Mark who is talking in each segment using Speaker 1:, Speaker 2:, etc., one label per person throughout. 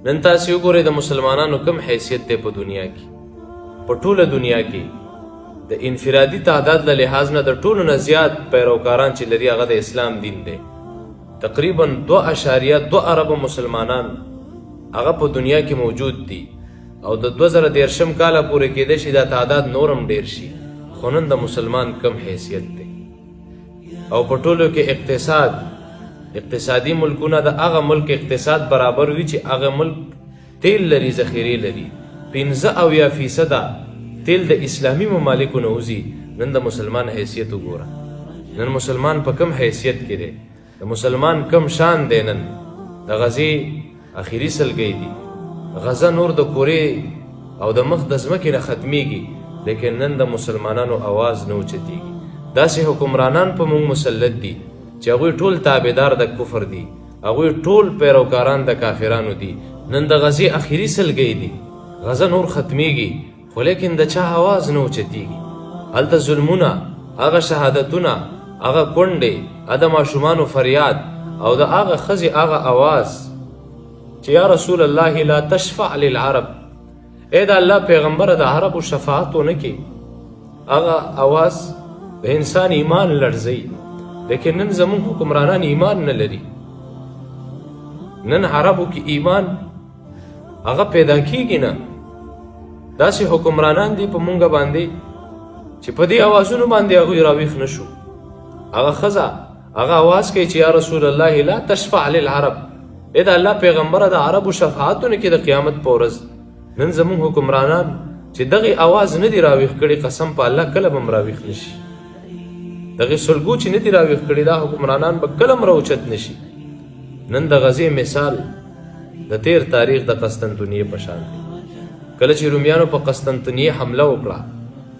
Speaker 1: نن تاسې وګورئ د مسلمانانو کم حیثیت دی په دنیا کې، په ټوله دنیا کې د انفرادي تعداد له لحاظ نه د ټولو نه زیات پیروکاران چې لري هغه د اسلام دین دی. تقریبا 2.2 اربه مسلمانان هغه په دنیا کې موجود دي او د 2023 کاله پورې کېدای شي دا تعداد نور هم ډېر شي، خو نن د مسلمان کم حیثیت دی. او په ټولو کې اقتصاد، اقتصادي ملکونه د هغه ملک اقتصاد برابر وي چې هغه ملک تیل لري، ذخیرې لري. 75% تیل د اسلامي ممالکو نه وځي. نن د مسلمان حیثیت وګوره، نن مسلمان په کم حیثیت کې دی، د مسلمان کم شان دی. نن د غزې اخیری سلګۍ دي، غزه نور د کورې او د مخ د ځمکې نه ختمیږي، لیکن نن د مسلمانانو اواز نه اوچتیږي. داسې حکمرانان په موږ مسلط دي چې هغوی ټول تابعدار د کفر دي، هغوی ټول پیروکاران د کافرانو دي. نن د غزې اخیری سلګۍ دي، غزه نور ختمیږي، خو لیکن د چا اواز نه اوچتیږي. هلته ظلمونه، هغه شهادتونه، هغه کونډې، هغه د ماشومانو فریاد او د هغه ښځې هغه اواز چې یا رسول الله لا تشفع للعرب، ای د الله پیغمبره د عربو شفاعت ونه کې، هغه اواز د انسان ایمان لړزوي. لیکن نن زموږ حکمرانان ایمان نه لري. نن عربو کې ایمان هغه پیدا کیږي نه. داسې حکمرانان دي په مونږ باندې چې په دې اوازونو باندې هغوی راویښ نه شو. هغه ښځه هغه اواز کوي چې یا رسول الله لا تشفع للعرب، ای د الله پیغمبره د عربو شفاعتونه کې د قیامت په ورځ. نن زموږ حکمرانان چې دغه اواز نه دی راویښ کړي، قسم په الله کله به هم راویښ نه شي. دغه سلګو چې نه دی راویښ کړي، دا حکمرانان به کله هم راوچت نه شي. نن د غزې مثال د تیر تاریخ د قسطنطنیې په شان دی. کله چې رومیانو په قسطنطنیې حمله وکړه،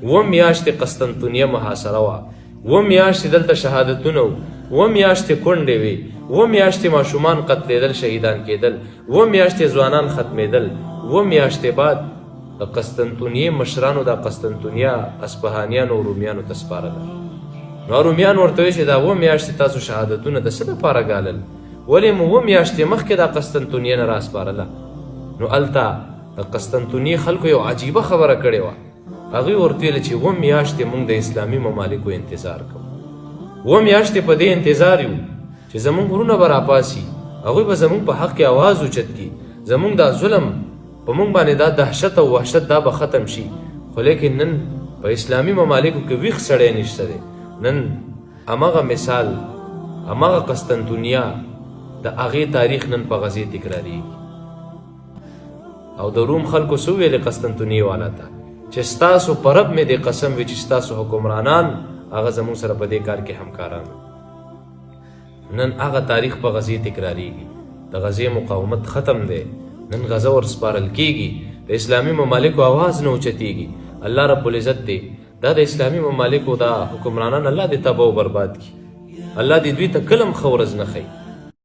Speaker 1: اووه میاشتې قسطنطنیه محاصره وه، اووه میاشتې دلته شهادتونه وو، اووه میاشتې کونډې وې، اووه میاشتې ماشومان قتلېدل، شهیدان کېدل، اووه میاشتې ځوانان ختمېدل. اووه میاشتې بعد د قسطنطنیې مشرانو دا قسطنطنیه اصفهانیانو او رومیانو ته سپارله. نو رومیان ورته ویل چې دا اووه میاشتې تاسو شهادتونه د څه دپاره ګالل؟ ولې مو اووه میاشتې مخکې دا قسطنطنیه نه راسپارله؟ نو هلته د قسطنطنیې خلکو یو عجیبه خبره کړې وه. هغوی ورته ویل چې اووه میاشتې موږ د اسلامي ممالکو انتظار کوو، اووه میاشتې په دې انتظار یو چې زموږ ورونه به راپاسي، هغوی به زموږ په حق کې اواز اوچت کړي، زموږ دا ظلم په موږ باندې دا دهشت او وحشت دا به ختم شي. خو لیکن نن په اسلامي ممالکو کې ویښ سړی نشته دی. نن همغه مثال، همغه قسطنطنیه، د هغې تاریخ نن په غزې تکراریږي. او د روم خلکو څه وویلې قسطنطنیې والا ته چې ستاسو په رب مې دې قسم وي چې ستاسو حکمرانان هغه زموږ سره په دې کار کې همکاران. نن هغه تاریخ په غزې تکراریږي. د غزې مقاومت ختم دی، نن غزه ورسپارل کیږي، د اسلامي ممالکو اواز نه اوچتیږي. الله رب العزت دی دا د اسلامي ممالکو دا حکمرانان الله دې تباه او برباد کړي، الله دې دوی ته کله هم ښه ورځ نه ښیي.